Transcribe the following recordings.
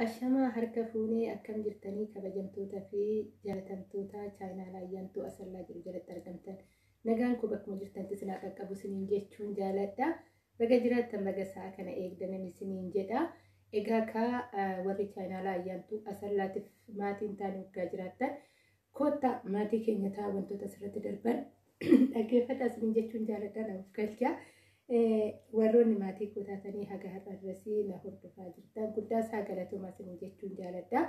Ashamaa harka fuunee akkam jirtanii kabajamtoota fi jaalatamtoota chaayinaa Ayyaantuu Asallaa jedhu jalatti argamtan. Nagaan koo bakkuma jirtanitti isin haa qaqqabu isiniin jechuun jaaladha. Baga jiraattan baga sa'a kana eegdanan isiniin jedha. Egaa kaa warri chaayinaa Ayyaantuu Asallaatiif maatiin taane waggaa jiraattan koottaa maatii keenya ta'a, wantoota asirratti darban dhaggeeffadha isiniin jechuun jaaladha, naaf galcha. Warroonni maatii koo taatanii haga har'a dirasii na hordofaa jirtan guddaa isaa galatoomaa isiniin jechuun jaaladha.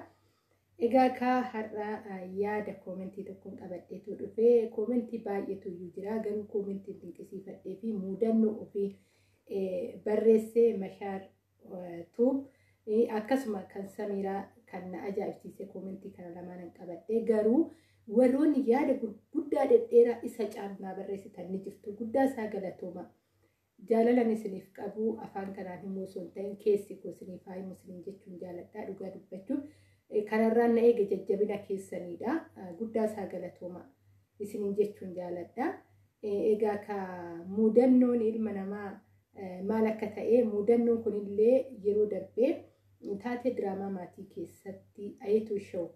Egaa kaa har'a yaada koomentii tokkoon qabadheetu dhufee, koomentii baay'eetu iyyuu jira, garuu koomentiin dinqisiifadhee fi muudannoo ofii barreessee Mashaar Tuub akkasuma kan Samiiraa kan na ajaa'ibsiise koomentii kana lamaanan qabadhee, garuu warroonni yaada gurguddaa dhedheeraa isa caalu naa barreessitan ni jirtu, guddaa isaa galatooma. Jaalalan isiniif qabu afaan kanaan himuu osoo hin ta'in keessi koo isiniif haa himu isiniin jechuun jaaladha. Dhugaa dubbachuuf kanarraan na eege jajjabina keessaniidha. Guddaa isaa galatooma isiniin jechuun jaaladha. Egaa ka muudannoon ilma namaa maal akka ta'e, muudannoon kunillee yeroo darbee taatee diraamaa maatii keessatti Ayeetuu Show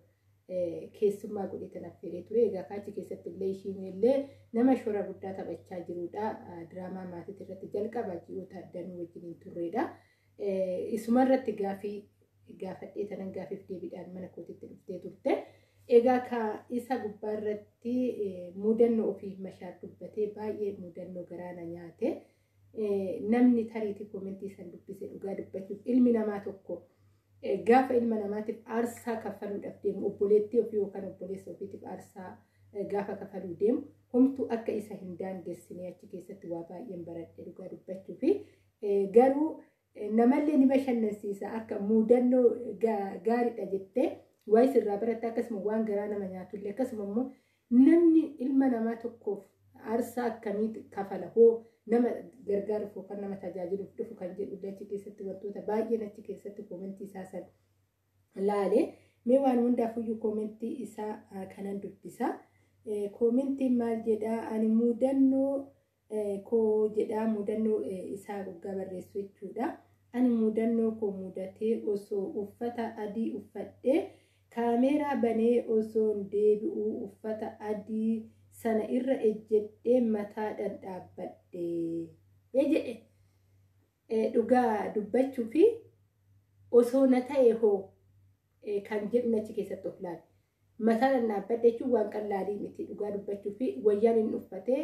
keessummaa godhee tan affeeree ture. Egaa kaachi keessatti illee ishiin illee nama shoora guddaa taphachaa jirudha. Diraamaa maatii irratti jalqaba ji'oota danuu wajjin turredha. Isuma irratti gaafii gaafadhee tanan gaafiif deebiidhaan mana kootitti dhuftee turte. Egaa ka isa gubbaa irratti muudannoo ofii Mashaar dubbatee baay'ee muudannoo garaana nyaate. Namni tariitii koomentii san dubbise, dhugaa dubbachuuf ilmi namaa tokko gaafa ilma namaatiif aarsaa kaffaluudhaaf deemu, obboleettii ofii yookaan obboleessa ofiitiif aarsaa gaafa kafaluu deemu, homtuu akka isa hin daangessine achi keessatti waa baay'een baradhe dhugaa dubbachuu fi garuu namallee ni bashannansiisa, akka muudannoo gaariidha jettee waa isirraa baratte, akkasuma waan garaa nama nyaatullee, akkasuma immoo namni ilma namaa tokkoof aarsaa akkamii kafala hoo nama gargaaruuf yookaan nama tajaajiluuf dhufu kan jedhu achi keessatti wantoota baay'een achi keessatti koomentii isaa san laale. Mee waan hundaafuyyuu koomentii isaa kanan dubbisa. Koomentiin maal jedhaa? Ani muudannoo koo jedhaa, muudannoo isaa guggaa barreessu jechuudha. Ani muudannoo koo mudatee osoo uffata adii uffadhee kaameeraa banee osoon deebi'uu uffata adii sana irra ejjedhee mataadhaan dhaabbadhe jedhe. Dhugaa dubbachuu fi osoo na ta'e hoo kan jedhu achi keessatti of laale. Mataadhaan dhaabbadhe jechuun waan qallaalii miti dhugaa dubbachuu fi wayyaan inni uffatee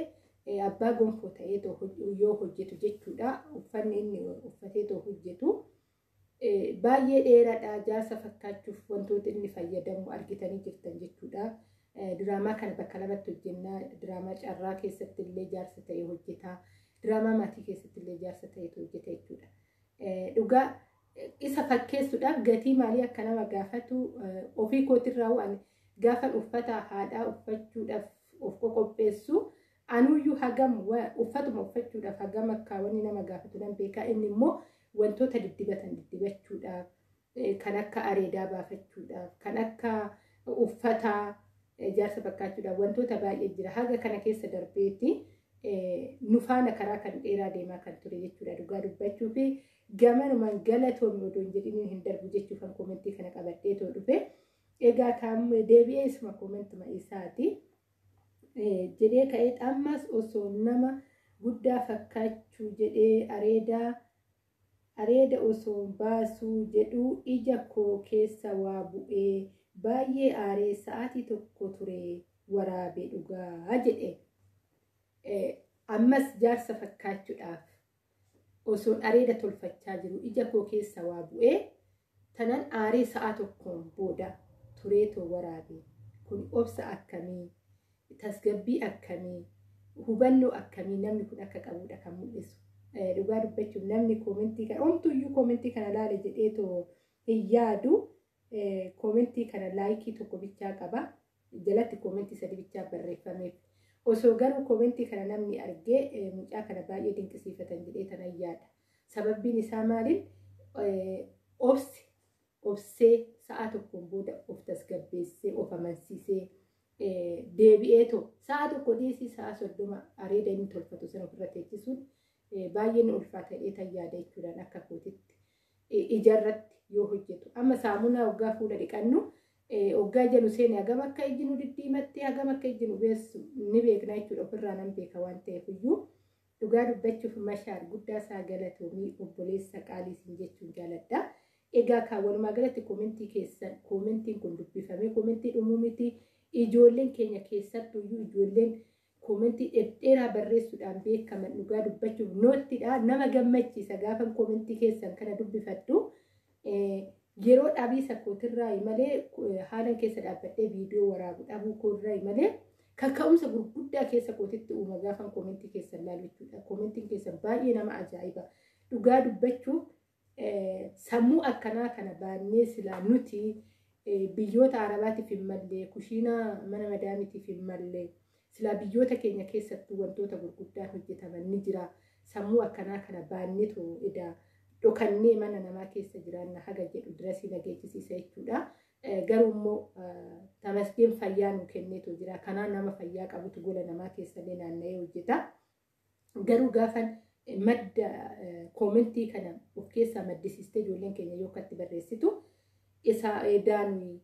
abbaa gonfoo ta'ee yoo hojjetu jechuudha. Uffanni inni uffatee hojjetu baay'ee dheeraadha. Jaarsa fakkaachuuf wantoota inni fayyadamu argitanii jirtan jechuudha. Diraamaa kana bakka lamatti hojjennaa. Diraamaa carraa keessatti illee jaarsa ta'ee hojjeta. Diraamaa maatii keessatti illee jaarsa ta'etu hojjeta jechuudha. Dhugaa isa fakkeessuudhaaf gatii maalii akka nama gaafatu ofii kootirraa ani gaafan uffata haadhaa uffachuudhaaf of qoqopheessu anuyyuu hagam uffatuma uffachuudhaaf hagam akka wanni nama gaafatu nan beekaa. Inni immoo wantoota diddibatan diddibachuudhaaf, kan akka areedaa baafachuudhaaf, kan akka uffataa jaarsa fakkaachuudhaaf wantoota baay'ee jira. Haga kana keessa darbeetti nu faana karaa kan dheeraa deemaa kan ture jechuudha. Dhugaa dubbachuu fi gamanumaan galatoomi odoo hin jedhiniin hin darbu jechuufan koomentii kana qabadhee too dhufe. Egaa kan deebi'ee isuma koomentuma isaati. Jedhee ka'ee ammas osoo nama guddaa fakkaachuu jedhee areeda osoo baasuu jedhuu ija koo keessa waa bu'ee baay'ee aaree sa'aatii tokko ture waraabee dhugaa jedhe. Ammas jaarsa fakkaachuudhaaf osoo areeda tolfachaa jiru ija koo keessa waa bu'ee tanan aaree sa'a tokkoon booda tureetoo waraabe. Kun obsa akkamii, tasgabbii akkamii, hubannoo akkamii namni kun akka qabudha kan mul'isu. Dhugaa dubbachuuf namni koomentii kana omtuyyuu koomentii kana laale jedheetoo hin yaadu. Koomentii kana laayikii tokko bichaa qaba. Jalatti koomentii sadi bichaa barreeffameef. Osoo garuu koomentii kana namni argee mucaa kana baay'ee dinqisiifatan jedhee tanan yaada. Sababbiin isaa maaliin? Obsi obsee sa'a tokkoon booda of tasgabbeessee of amansiisee deebi'eetoo sa'a tokko dhiisii sa'a 30 areeda inni tolfatu sana ofirra teechisuun baay'ee nu ulfaata jedhee tan yaada jechuudhaan akka kootitti. Ijarratti yoo hojjetu. Amma saamunaa hoggaa fuula dhiqannu hoggaa jennu seeni hagam akka ijji nu diddiimatti, hagam akka ijji nu beessu ni beekna jechuudha. Ofirraa nan beeka waan ta'eef iyyuu dhugaa dubbachuuf Mashaar guddaa isaa galatoomii, obboleessa qaalii siin jechuun jaaladha. Egaa kan walumaa galatti koomentii keessan, koomentiin kun dubbifamee koomentii dhumuu miti. Ijoolleen keenya keessattuyyuu ijoolleen koomentii dhedheeraa barreessuudhaan beekaman, dhugaa dubbachuuf noottidha. Nama gammachiisa gaafan koomentii keessan kana dubbifadhu. Yeroo dhabiisa kootirraa malee, haalan keessa dhaabbadhee viidiyoo waraabu dhabuu koorraa malee, kaka'umsa gurguddaa keessa kootitti uuma gaafan koomentii keessan laalu jechuudha. Koomentiin keessan baay'ee nama ajaa'iba. Dhugaa dubbachuuf sammuu akkanaa kana baannee silaa nuti biyyoota Arabaatiif hin malle, kushiinaa mana madaamiitiif hin malle, silaa biyyoota keenya keessattuu wantoota gurguddaan hojjetaman ni jira. Sammuu akkanaa kana baanneetu edaa dhokannee mana namaa keessa jiraanna haga jedhu dirasii nageechisiisa jechuudha. Garuu immoo tamasgeen fayyaa nu kenneetu jira. Kanaan nama fayyaa qabutu gola namaa keessallee naanna'ee hojjeta. Garuu gaafan madda koomentii kana of keessaa maddisiistee ijoolleen keenya yoo akkatti barreessitu, isa edaan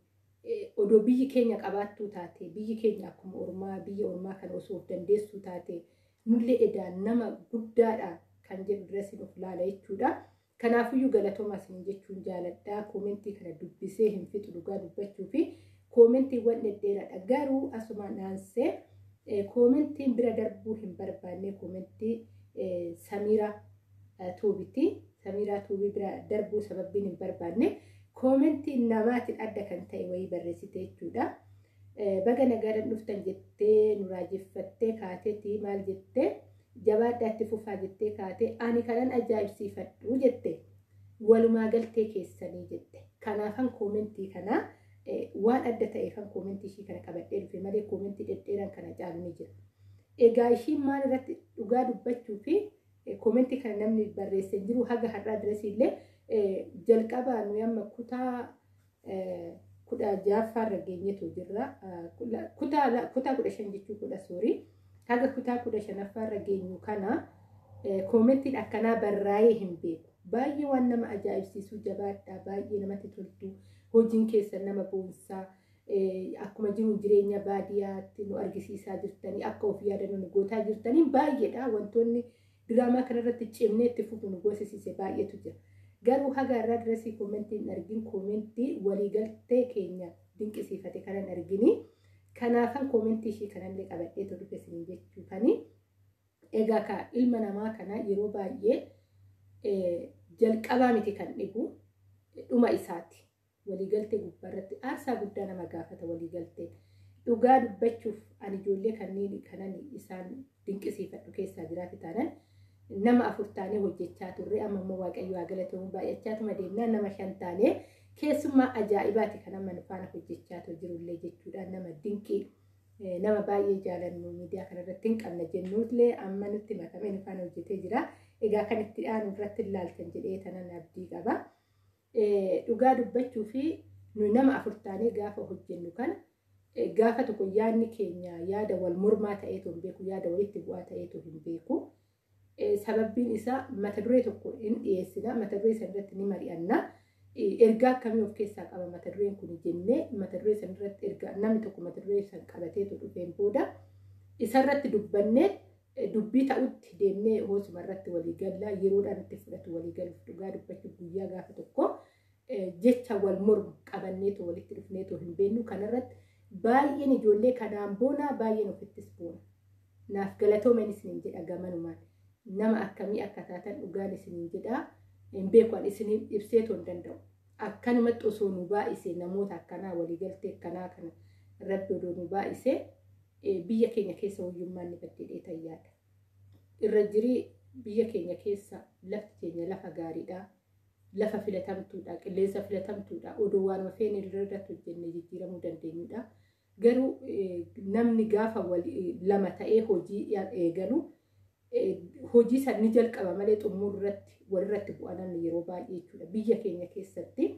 odoo biyyi keenya qabaattuu taate, biyyi keenya akkuma ormaa, biyya ormaa kana osoo of dandeessuu taate, nullee edaan nama guddaadha kan jedhu dirasiin of laala jechuudha. Kanaafiyyuu galatoomaa isin jechuun jaaladha. Koomentii kana dubbisee hin fixu dhugaa dubbachuu fi koomentiiwwan dhedheeraadha. Garuu asumaan aansee koomentiin bira darbuu hin barbaanne koomentii Samiiraa Tuubiti. Samiiraa Tuubii bira darbuu sababbiin hin barbaanne koomentii namaatiin adda kan ta'e wayii barreessite jechuudha. Baga nagaadhaan dhuftan jettee nu raajeffattee kaateetii maal jettee, jabaadhaatti fufaa jettee kaatee, ani kanan ajaa'ibsiifadhu jette walumaa galtee keessanii jette. Kanaafan koomentii kana waan adda ta'eefan koomentii ishii kana qabadhee dhufe malee koomentii dhedheeraan kana caalu ni jira. Egaa ishiin maal irratti, dhugaa dubbachuu fi koomentii kana namni barreessee jiru haga har'aa diresii illee jalqabaa nuyi amma kutaa 16ffaarra geenyetu jirra. Kutaa 15 jechuu kudha soorii. Haga kutaa 15ffaarra geenyu kana koomentiin akkanaa barraa'ee hin beeku. Baay'ee waan nama ajaa'ibsiisuu, jabaadhaa, baay'ee namatti toltu, hojiin keessan nama boonsaa, akkuma jiru jireenya baadiyyaatti nu argisiisaa jirtanii, akka of yaadannu nu gootaa jirtanii, baay'eedha wantoonni diraamaa kanarratti cimnee itti fufu nu goosisiise baay'eetu jira. Garuu haga irraa dirasii koomentii hin argin, koomentii waliigaltee keenya dinqisiifate kanan argini. Kanaafan koomentii ishii kanallee qabadhee dhufe isin jechuufani. Egaa ka ilma namaa kana yeroo baay'ee jalqabaa miti kan dhibu, dhuma isaati. Waliigaltee gubbaarratti aarsaa guddaa nama gaafata waliigaltee. Dhugaa dubbachuuf ani ijoollee kanneen kanan isaan dinqisiifadhu keessaa jiraate taanan, nama 4 taanee hojjechaa turre, amma immoo Waaqayyo haa galatoomuu baay'achaatuma deemnaa, nama 5 taanee, keessummaa ajaa'ibaati kan amma nu faana hojjechaa jirullee jechuudha. Nama dinqii, nama baay'ee jaalannu, miidiyaa kanarratti hin qabna jennuullee amma nutti makamee nu faana hojjetee jira. Egaa kan itti aanu irratti ilaaltan jedhee tanan abdii qaba. Dhugaa dubbachuu fi nuyi nama 4 taanee gaafa hojjennu kana gaafa tokko yaadni keenya yaada wal mormaa ta'eetu hin beeku, yaada walitti bu'aa ta'eetu hin beeku. Sababbiin isaa mata duree tokko hin dhiyeessina, mata duree san irratti ni mari'anna. Ergaa akkamii of keessaa qaba mata dureen kun jennee, mata duree san irratti ergaa namni tokko mata duree san qabateetu dhufeen booda isarratti dubbannee dubbii ta'utti deemnee hoosuma irratti walii galla. Yeroodhaan itti fudhatu walii galuuf, dhugaa dubbachuuf guyyaa gaafa tokko jecha wal mormu qabanneetu walitti dhufneetu hin beeknu. Kanarratti baay'een ijoollee kanaan boona, baay'een ofittis boona. Naaf galatoomen isiniin jedha gamanumaan. Nama akkamii akka taatan dhugaan isiniin jedha, hin beeku, ani isiniin ibseetoo hin danda'u. Akkanumatti osoo nu baay'ise namoota akkanaa, waliigaltee akkanaa kana rabbi odoo nu baay'ise, biyya keenya keessa wayyummaan ni baddee tayyaadha. Irra jirii biyya keenya keessa lafti keenya lafa gaariidha. Lafa filatamtuudha, qilleensa filatamtuudha. Odoo waanuma feene irratti hojjennee jijjiiramuu dandeenyudha. Garuu namni gaafa lama ta'ee hojii eegalu hojii san ni jalqaba malee xumuruu irratti walirratti bu'a namni yeroo baay'ee jechuudha. Biyya keenya keessatti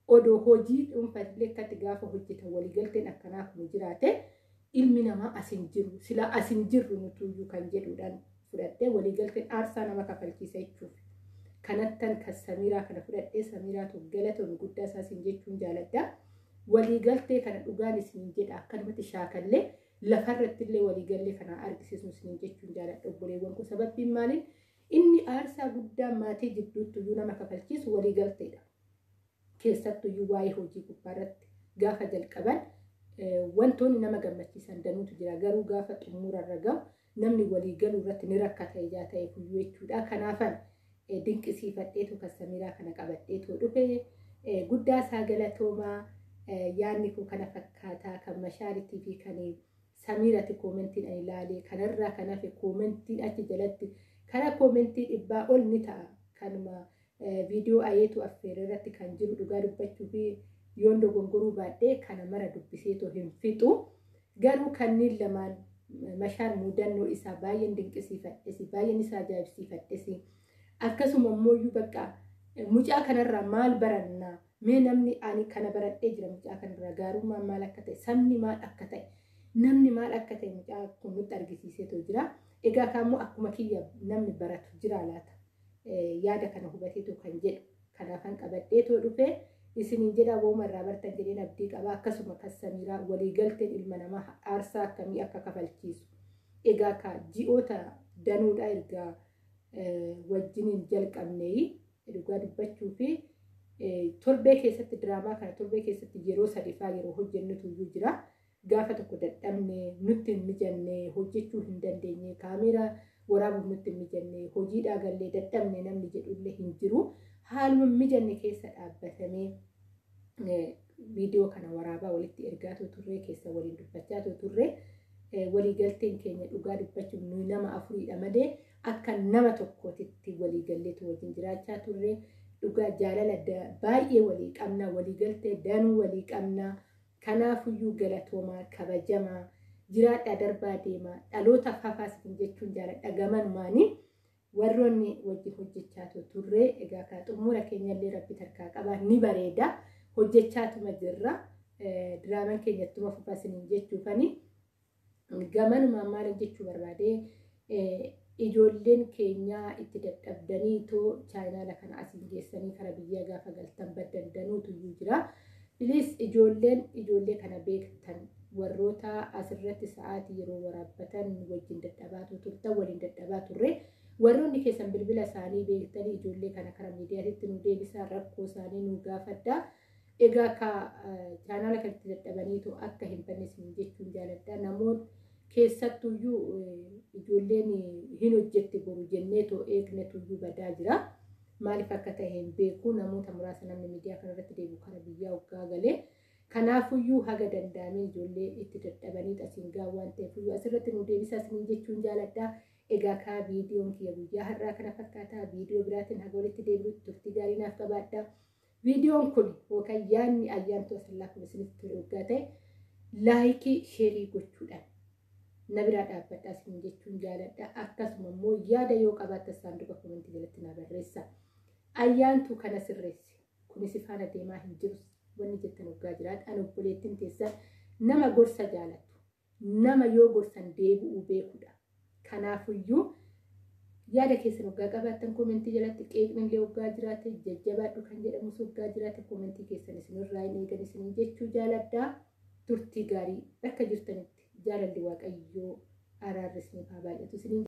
odoo hojii dhuunfaatillee akkatti gaafa hojjetan waliigalteen akkanaa kun jiraate, ilmi namaa as hin jiru, silaa as hin jirru nutuyyuu kan jedhuudhaan fudhadhee, waliigalteen aarsaa nama kafalchiisa jechuuf. Kanattan kan Samiiraa kana fudhadhee Samiiraatu galatoon guddaa isaa siin jechuun jaaladha. Waliigaltee kana dhugaan isiniin jedha akkanumatti shaakallee lafarratti illee waliigallee kana argisiisnu isiniin jechuun jaaladha obboleewwan kun sababbiin maaliin inni aarsaa guddaa maatii jidduutti iyyuu nama kafalchiisu waliigalteedha. Keessattuyyuu waa'ee hojii gubbaarratti gaafa jalqaban wantoonni nama gammachiisan danuutu jira garuu gaafa xumurarra gahu namni waliigaluu irratti ni rakkata ijaa ta'e kuyyuu jechuudha. Kanaafan dinqisiifadheetu kan Samiiraa kana qabadheetu dhufe guddaa isaa galatoomaa yaadni kun kana fakkaataa kan mashaaritii fi kan Samiirati koomentiin ani ilaalee kanarraa kan hafe koomentiin achi jalatti karaa koomentii 100 ol ni ta'a kanuma viidiyoo ayeetu affeera irratti kan jiru dhugaa dubbachuu fi yoon dogongoruu baadhee kana mara dubbiseetoo hin fixu garuu kanneen lamaan mashaar muudannoo isaa baay'een dinqisiifadhesi baay'een isaa ajaa'ibsiifadhesi akkasuma immoo bakka mucaa kanarraa maal barannaa mee namni ani kana baradhee jira mucaa kanarraa gaarummaan maal akka ta'e sabni maal akka ta'e namni maal akka ta'e mucaa kun nutti argisiiseetoo jira. Egaa kaammoo akkuma kiyya namni baratu jira laata yaada kana hubateetu kan jedhu kanaafan qabadheetoo dhufe isiniin jedha wooma irraa bartan jedheen abdii qaba akkasuma kan Samiiraa waliigalteen ilma namaa aarsaa akkamii akka kafalchiisu egaa ka ji'oota danuudha ergaa wajjiniin jalqabnee dhugaa dubbachuu fi torbee keessatti diraamaa kana torbee keessatti yeroo sadifaa yeroo hojjennutu iyyuu jira. Gaafa tokko dadhabne nutti hin mijanne hojjechuu hin dandeenye kaameeraa waraabuuf nutti hin mijanne hojiidhaa gallee dadhabne namni jedhullee hin jiru. Haaluma mijanne keessa dhaabbatamee viidiyoo kana waraabaa walitti ergaatu turre keessa waliin dubbachaa turre waliigalteen keenya dhugaa dubbachuuf nuyi nama afuriidha malee akka nama tokkootitti waliigalleetu wajjin jiraachaa turre dhugaa jaalala baay'ee walii qabna waliigaltee danuu walii qabna. Kanaafuyyuu galatoomaa kabajamaa jiraadhaa darbaa deemaa dhaloota fafaas jechuun jaaladha gamanumaanii warroonni wajjin hojjechaa turre egaa ka xumura keenyallee rabbi tarkaa qabaa ni bareeda hojjechaatuma jirra diraamaan keenyattuma fafaas jechuufani gamanumaan maal jechuu barbaadee ijoolleen keenyaa itti dadhabdanii too chaayinaala kana asiin geessanii kara biyyaa gaafa galtan baddan danuutu iyyuu jira. Bilis ijoollee kana beektan warroota asirratti sa'aatii yeroo waraabbatan wajjin dadhabaatu turtan waliin dadhabaa turre warroonni keessan bilbila isaanii beektanii ijoollee kana karaa miidiyaatti nu deebisaa rakkoo isaanii nu gaafadhaa. Egaa ka chaanaala kanatti dadhabaniitu akka hin banne isin jechuun jaaladha. Namoonni keessattuyyuu ijoolleen hin hojjette boru jenneetoo eegnetuyyuu badaa jira. Maaliif akka ta'e hin beeku namoota muraasa namni miidiyaa kanarratti deebi'u kana biyyaa waggaa galee kanaafuyyuu haga danda'amee ijoollee itti dadhabanii asiin gahaa waan ta'eef asirratti nu deebisaa isiniin jechuun jaaladha. Egaa kaa viidiyoon kiyya guyyaa har'aa kana fakkaataa viidiyoo biraatiin haga walitti deebi'utti turtii gaarii naaf qabaadha. Viidiyoon kun yookaan yaadni ayyaantuu asallaa kun isinitti tole waggaa ta'e laayikii sheerii gochuudhaan na biraa dhaabbadhaa isiniin jechuun jaaladha. Akkasuma immoo yaada yoo qabaattan saanduqa koomentii jalatti na barreessaa. Ayyaantuu kana sirreessi kunis faana deemaa hin jiru wanni jettan waggaa jiraata ani obboleettiin teessan nama gorsa jaalatu nama yoo gorsan deebi'uu beekudha. Kanaafuyyuu yaada keessan waggaa qabaattan koomentii jalatti qeeqnillee waggaa jiraate jajjabaadhu kan jedhamus waggaa jiraate koomentii keessan isinirraa hin eegan isiniin jechuu jaaladha. Turtii gaarii bakka jirtanitti jaalalli waaqayyoo araarri isiniif haa baay'atu isiniin.